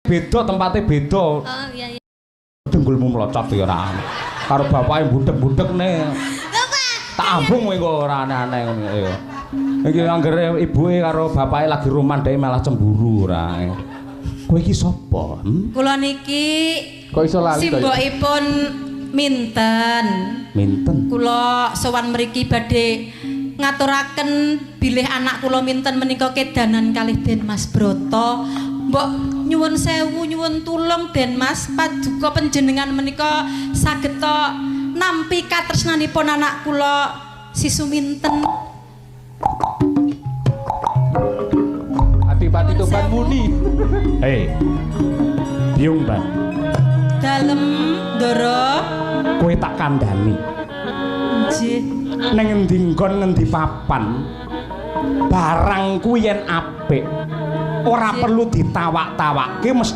Beda tempate beda. Oh iya iya. Dengkulmu mlocot ya ora. Karo bapake budhek-budhek ne. Bapak. Tak ambung kowe engko ora aneh-aneh ngono ya. Iki anggere ibuke karo bapake lagi roman dhek malah cemburu ora. Kowe iki sapa? Hmm? Kula niki kok iso lali to? Simbokipun Minten. Minten. Kula sowan mriki badhe ngaturaken bilih anak kula Minten menika kedanan kalih Den Mas Broto. Mbok nyuwun sewu, nyuwun tulung Den Mas, paduka panjenengan menika saged to nampi katresnanipun anak kula si Suminten. Adipati Tuban muni. Hei. Biung Ban. Dalem Ndara, kowe tak kandhani. Nggih. Ning endi nggon ngendi papan barang kuwi yen apik ora perlu ditawak-tawakke mesti